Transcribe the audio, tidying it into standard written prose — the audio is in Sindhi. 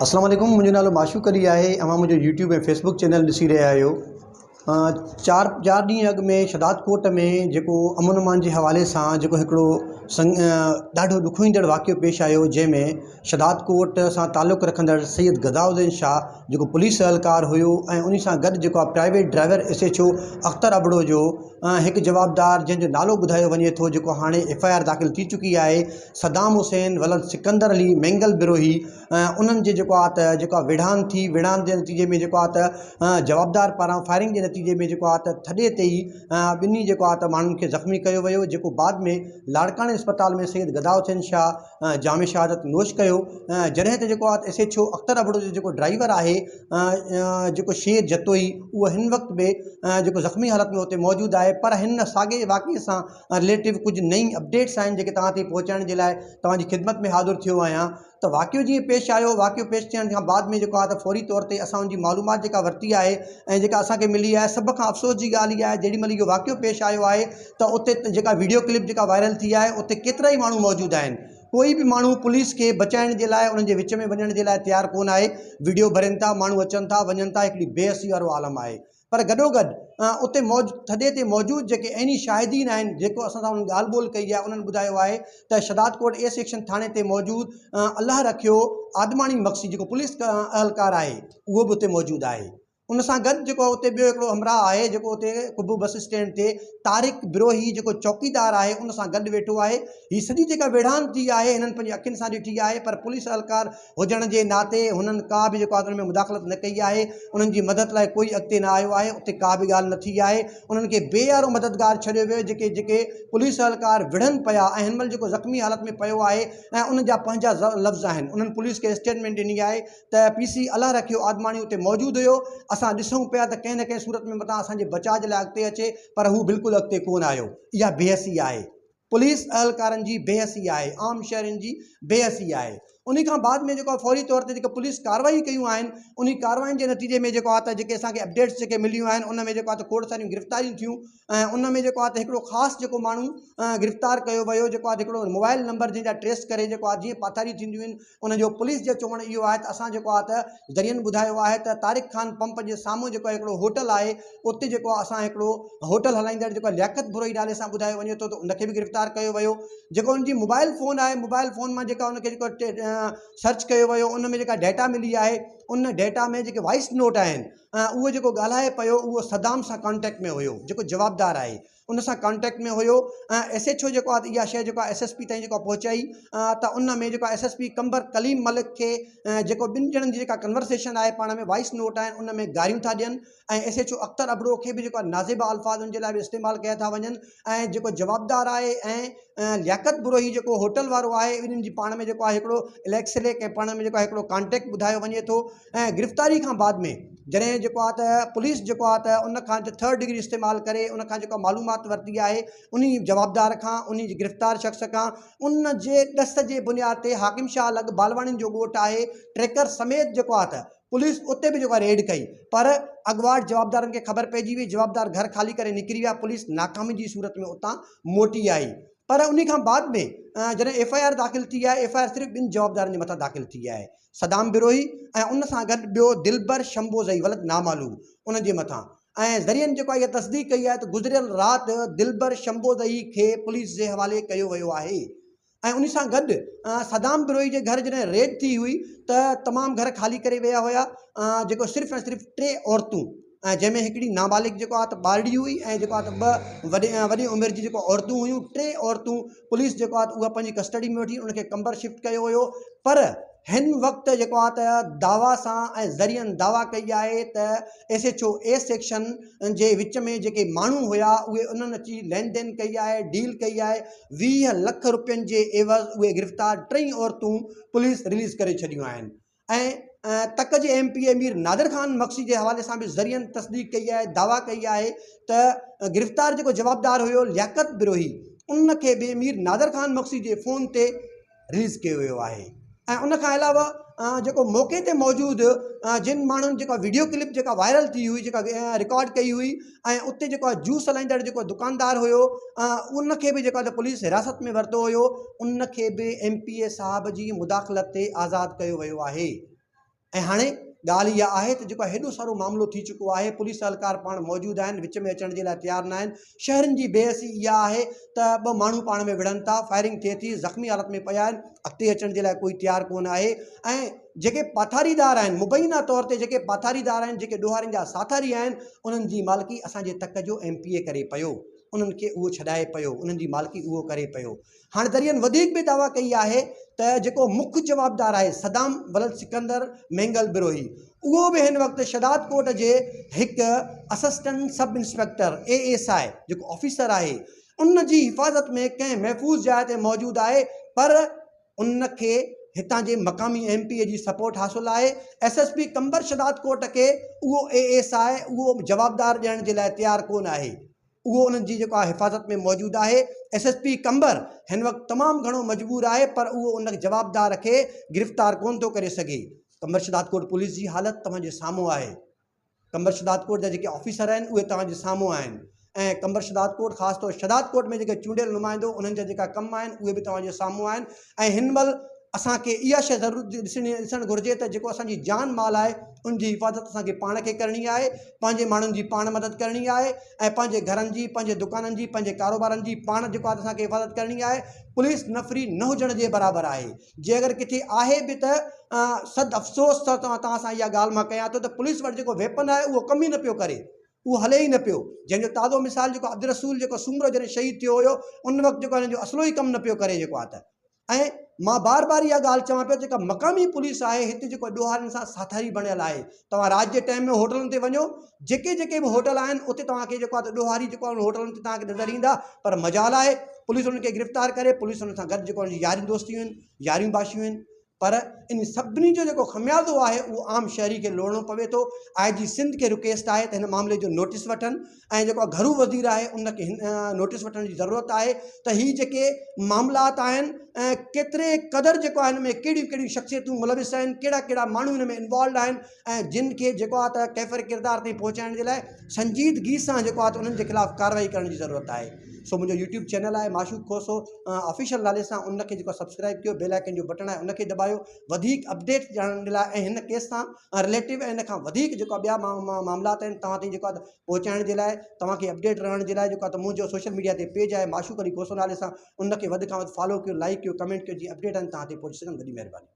اسلام عليڪم منهنجو نالو معشوق علي آهي اوهان منهنجو يوٽيوب ۽ فيسبوڪ چينل ڏسي رهيا آهيو چار چار ڏينهن اڳ ۾ شهداد ڪوٽ ۾ جيڪو امن امان جي حوالي سان جيڪو هڪڙو سن ڏاڍو ڏکوئيندڙ واقعو پيش آيو جنهن ۾ شهداد ڪوٽ سان تعلق رکندڙ سيد غزا حسين شاهه جيڪو پوليس اهلڪار هيو ۽ ان سان گڏ جيڪو آهي private driver S H O Akhtar Abro جو هڪ جوابدار جنهن جو نالو ٻڌايو وڃي ٿو جيڪو هاڻي ايف I R داخل ٿي چڪي آهي صدام حسين ولد سڪندر علي مينگل بروهي انهن جي جيڪو آ ته جيڪو آ ويڙهاند ٿي ويڙهاند جي نتيجي ۾ جيڪو آ ته جوابدار پاران فائرنگ جي نتيجي ۾ جيڪو آ ته ٿڏي تي ئي ٻنهي جيڪو آ ته ماڻهن کي زخمي ڪيو ويو جيڪو بعد ۾ لاڙڪاڻي اسپتال ۾ سيد گدا حسين شاهه جام شهادت نوش ڪيو جڏهن ته جيڪو آ ته S H O Akhtar Abro جو جيڪو ڊرائيور آهي جيڪو شير جتوئي اهو هن وقت به جيڪو زخمي حالت ۾ اتي موجود آهي پر هن ساڳئي واقعي سان رليٽو ڪجهه نئين اپڊيٽس آهن جيڪي توهان تائين پهچائڻ جي لاء توهان جي خدمت ۾ حاضر ٿيو آهيان ته واقعو جيئن پيش آيو واقعو پيش ٿيڻ کان بعد ۾ جيڪو آهي ته فوري طور تي اسان ان جي معلومات جيڪا ورتي آهي ۽ جيڪا اسان کي ملي آهي سڀ کان افسوس جي ڳالهه اها آهي جيڏي مهل اهو واقعو پيش آيو آهي ته اتي جيڪا ويڊيو ڪلپ جيڪا وائرل ٿي آهي اتي ڪيترا ئي ماڻهو موجود آهن ڪوئي به ماڻهو پوليس کي بچائڻ جي لاء انهن جي وچ ۾ وڃڻ جي لاء تيار ڪونه آهي ويڊيو ڀرين ٿا ماڻهو اچن ٿا وڃن ٿا هڪڙي بي حسي وارو عالم آهي پر گڏوگڏ اتي ٿڏي تي موجود جيڪي عيني شاهدين آهن جيڪو اسان سان انهن ڳالهه ٻولهه ڪئي آهي انهن ٻڌايو آهي ته شهدادڪوٽ اي سيڪشن ٿاڻي تي موجود الله رکيو آدماڻي مگسي جيڪو پوليس اهلڪار آهي اهو به اتي موجود آهي ان سان گڏ جيڪو اتي ٻيو هڪڙو همراهه آهي جيڪو اتي قبو بس اسٽينڊ تي طارق بروهي جيڪو چوڪيدار آهي ان سان گڏ ويٺو آهي هي سڄي جيڪا ويڙهاند ٿي آهي هنن پنهنجي اکين سان ڏٺي آهي پر پوليس اهلڪار هجڻ جي ناتي هنن ڪا به جيڪو آهي ان ۾ مداخلت نه ڪئي آهي، انهن جي مدد لاء ڪوئي اڳتي نه آيو آهي، اتي ڪا به ڳالهه نه ٿي آهي، انهن کي بي يارو مددگار ڇڏيو ويو جيڪي جيڪي پوليس اهلڪار وڙهن پيا ۽ هن مهل جيڪو زخمي حالت ۾ پيو آهي ۽ ان جا پنهنجا لفظ آهن انهن پوليس کي اسٽيٽمينٽ ڏني آهي ته پي سي الله رکيو آدماڻي اتي موجود هيو اسان ڏسون پيا ته ڪنهن نه ڪنهن صورت ۾ متان اسان جي بچاء جي لاء اڳتي اچي پر هو بلڪل اڳتي ڪونه آيو اها بي حسي آهي. پوليس اهلڪارن جي بي حسي آهي، عام شهرين جي بي حسي آهي. انهي کان بعد ۾ جيڪو آهي فوري طور تي جيڪي پوليس ڪارروائي ڪيون آهن انهي ڪارروائين جي نتيجي ۾ جيڪو آهي ته جيڪي اسان کي اپڊيٽس جيڪي مليون آهن ان ۾ جيڪو آهي ته کوڙ ساريون گرفتاريون ٿيون ۽ ان ۾ جيڪو آهي ته هڪڙو خاص جيڪو ماڻهو گرفتار ڪيو ويو جيڪو آهي هڪڙو موبائل نمبر جنهن جا ٽريس ڪري جيڪو آهي جيئن پاٿاريون ٿينديون آهن ان جو پوليس جو چوڻ اهو آهي ته اسان جيڪو آهي ته ذريعن ٻڌايو آهي ته طارق خان پمپ جي سامهون جيڪو هڪڙو هوٽل آهي اتي جيڪو آهي اسان هڪڙو هوٽل هلائيندڙ جيڪو لياقت بروهي نالي سان ٻڌايو وڃي ٿو ته ان کي به گرفتار ڪيو ويو جيڪو ان جي موبائل فون آهي موبائل فون مان جيڪا ان کي جيڪو سرچ ڪيو ويو ان ۾ جيڪا ڊيٽا ملي آهي ان ڊيٽا ۾ جيڪي وائس نوٽ آهن اهو جيڪو ڳالهائي پيو اهو صدام سان ڪانٽيڪٽ ۾ هيو جيڪو جوابدار آهي ان سان ڪانٽيڪٽ ۾ هيو ۽ ايس ايڇ او جيڪو آهي اها شيء جيڪو آهي ايس ايس پي تائين جيڪو آهي پهچائي ته ان ۾ جيڪو آهي S S P Qambar Kaleem Malik کي جيڪو ٻن ڄڻن جي جيڪا ڪنورسيشن آهي پاڻ ۾ وائس نوٽ آهن ان ۾ گاريون ٿا ڏين ۽ S H O Akhtar Abro کي به جيڪو آهي نازيبا الفاظ ان جي لاء به استعمال ڪيا ٿا وڃن ۽ جيڪو جوابدار آهي ۽ لياقت بروهي جيڪو هوٽل وارو آهي انهن جي پاڻ ۾ جيڪو آهي هڪڙو اليڪ سليڪ ۽ پاڻ ۾ جيڪو آهي هڪڙو ڪانٽيڪٽ ٻڌايو وڃي ٿو ۽ گرفتاري کان بعد ۾ جڏهن جيڪو آهي ته پوليس جيڪو آهي ته ان کان ٿرڊ ڊگري استعمال ڪري ان کان جيڪو معلومات ورتي آهي انهي جوابدار کان انهي گرفتار شخص کان ان جي ڏس جي بنياد تي حاڪم شاهه لڳ بالواڻين جو ڳوٺ آهي ٽريڪر سميت جيڪو آهي ته پوليس اتي به جيڪو آهي ريڊ ڪئي پر اڳواٽ جوابدارن کي خبر پئجي وئي جوابدار گهر خالي ڪري نڪري ويا پوليس ناڪامي جي صورت ۾ اتان موٽي آئي پر انهي کان بعد ۾ جڏهن ايف I R داخل ٿي آهي ايف I R صرف ٻن جوابدارن جي مٿان داخل ٿي آهي صدام بروهي ۽ ان سان گڏ ٻيو دلبر شمبوزئي ولد نامعلوم ان جي مٿان ۽ ذريعن جيڪو آهي اها تصديق ڪئي آهي ته گذريل رات دلبر شمبوزئي کي پوليس جي حوالي ڪيو ويو آهي ۽ ان سان گڏ صدام بروهي جي گهر جڏهن ريڊ ٿي هئي ته تمام گهر خالي ڪري ويا هيا جيڪو صرف ۽ صرف ٽي عورتون ۽ جنهن ۾ هڪڙي نابالغ جيڪو آهي ته ٻارڙي هئي ۽ جيڪو آهي ته ٻه وڏي وڏي عمر جي جيڪو عورتون هيون ٽي عورتون پوليس جيڪو آهي ته اها پنهنجي ڪسٽڊي ۾ وٺي ان کي قمبر شفٽ ڪيو ويو پر هن وقت جيڪو آهي ته دعويٰ سان ۽ ذريعن دعويٰ ڪئي آهي ته S H O A section جي وچ ۾ جيڪي ماڻهو هيا اهي انهن اچي لين دين ڪئي آهي ڊيل ڪئي آهي 20 لک روپين جي عيوض اهي گرفتار ٽئي عورتون پوليس رليز ڪري ڇڏيون آهن ۽ تڪ جي M P A Mir Nadir Khan Magsi جي حوالي سان به ذريعن تصديق ڪئي آهي دعويٰ ڪئي آهي ته گرفتار جيڪو جوابدار هيو لياقت بروهي ان کي به مير نادر خان مگسي جي فون تي رليز ڪيو ويو آهي ۽ ان کان علاوه جيڪو موقعي تي موجود جن ماڻهن جيڪا ويڊيو ڪلپ جيڪا وائرل ٿي هئي جيڪا رڪارڊ ڪئي هئي ۽ اتي جيڪو آهي جوس هلائيندڙ جيڪو دڪاندار هيو ان کي به جيڪو آهي پوليس حراست ۾ ورتو هيو ان کي به ايم پي اي صاحب جي مداخلت تي آزاد ڪيو ويو آهي. ۽ هاڻي ڳالهه اها آهي ته جيڪو هيڏو سارو معاملو ٿي چڪو آهي، پوليس اهلڪار پاڻ موجود آهن، وچ ۾ اچڻ جي لاء تيار ناهن، شهرين جي بي حسي اها آهي ته ٻه ماڻهو پاڻ ۾ وڙهن ٿا، فائرنگ ٿئي ٿي، زخمي حالت ۾ پيا آهن، اڳتي اچڻ جي لاء ڪوئي تيار ڪونه آهي ۽ جيڪي پاٿاريدار آهن، مبينا طور تي جيڪي پاٿاريدار آهن، جيڪي ڏوهارين جا ساٿاري آهن، انهن جي مالڪي اسان جي تڪ جو ايم پي اي ڪري پيو، انهن کي اهو ڇڏائي پيو، انهن جي مالڪي اهو ڪري پيو. هاڻ ذريعن وڌيڪ به دعويٰ ڪئي آهي ته جيڪو مک جوابدار آهي صدام ولد سڪندر مينگل بروهي اهو به هن وقت شهداد ڪوٽ جي هڪ assistant sub inspector, A S I, جيڪو آفيسر آهي ان جي حفاظت ۾ ڪنهن محفوظ جاء تي موجود آهي پر ان کي هتان جي مقامي ايم پي اي جي سپورٽ حاصل آهي. S S P Qambar Shahdadkot کي اهو اي ايس I اهو جوابدار ڏيڻ جي لاء تيار ڪونه آهي. اهو انهن جي جيڪو آهي حفاظت ۾ موجود آهي. ايس ايس پي قمبر هن وقت تمام گهڻو مجبور آهي پر اهو ان جوابدار کي گرفتار ڪونه ٿو ڪري سگهي. قمبر شھدادڪوٽ پوليس جي حالت توهان جي سامهون آهي. قمبر شھدادڪوٽ جا جيڪي آفيسر آهن اهي توهان جي سامهون آهن ۽ قمبر شھدادڪوٽ خاص طور شھدادڪوٽ ۾ جيڪي چونڊيل نمائندو انهن جا جيڪا ڪم آهن اهي به توهان جي سامهون آهن ۽ هن مهل اسان کي اها شيء ضرور ڏسڻي ڏسڻ گهرجي ته جيڪو اسان جي جان مال آهي ان جي حفاظت اسان کي پاڻ کي ڪرڻي آهي پنهنجي ماڻهن جي پاڻ مدد ڪرڻي آهي ۽ پنهنجي گهرن جي پنهنجي دڪانن جي پنهنجي ڪاروبارن جي پاڻ جيڪو آهي اسان کي حفاظت ڪرڻي آهي پوليس نفري نه هجڻ جي برابر آهي جي اگر ڪٿي آهي به ته صد افسوس سان توهان سان اها ڳالهه مان ڪيان ٿو ته پوليس وٽ جيڪو ويپن آهي اهو ڪم ئي نه پيو ڪري اهو هلي ئي نه پيو جنهن جو تازو مثال جيڪو عبدالرسول جيڪو سومرو جڏهن شهيد ٿيو هيو ان وقت جيڪو هن جو اصلو ئي ڪم نه پيو ڪري جيڪو آهي ته ۽ مان بار بار اها ڳالهه چوان پيو جيڪا مقامي پوليس آهي هتي جيڪو ڏوهارين سان ساٿاري بڻيل آهي توهان رات جي ٽائيم ۾ هوٽلن تي وڃو جيڪي جيڪي به هوٽل آهن اتي توهان کي جيڪو آهي ڏوهاري جيڪو آهي هوٽلن تي توهان کي نظر ايندا پر مجال آهي پوليس انهن کي گرفتار ڪري پوليس انهن سان گڏ جيڪو انهن جي ياريون دوستيون آهن ياريون باشيون آهن پر ان سڀني جو جيڪو خميازو آهي اهو عام شهري کي لوڙڻو پوي ٿو. آء جي سنڌ کي رڪويسٽ آهي ته هن معاملي جو نوٽيس وٺن ۽ جيڪو گهرو وزير آهي ان کي هن نوٽيس وٺڻ جي ضرورت آهي ته هي جيڪي معاملات آهن ڪيتري قدر جيڪو آهي هن ۾ ڪهڙيون ڪهڙيون شخصيتون ملوث آهن ڪهڙا ڪهڙا ماڻهو هن ۾ انوالوڊ آهن ۽ جن کي جيڪو آهي ته ڪيفر ڪردار تائين پهچائڻ جي لاء سنجيدگي سان جيڪو آهي ته انهن جي خلاف ڪارروائي ڪرڻ جي ضرورت آهي سو منهنجو يوٽيوب چينل آهي معشوق کوسو آفيشل نالي سان ان کي جيڪو سبسڪرائب ڪيو بيل آئيڪن جو بٽڻ آهي ان کي دٻايو وڌيڪ اپڊيٽ ڄاڻڻ جي لاء ۽ هن ڪيس سان رليٽو ۽ ان کان وڌيڪ جيڪو ٻيا معاملات آهن توهان تائين جيڪو آهي پهچائڻ جي لاء توهان کي اپڊيٽ رهڻ جي لاء جيڪو آهي ته منهنجو سوشل ميڊيا تي پيج آهي معشوق علي کوسو نالي سان ان کي وڌ کان وڌ فالو ڪيو لائڪ ڪيو ڪمينٽ ڪيو جيئن اپڊيٽ آهن توهان تائين پهچي سگهن وڏي مهرباني.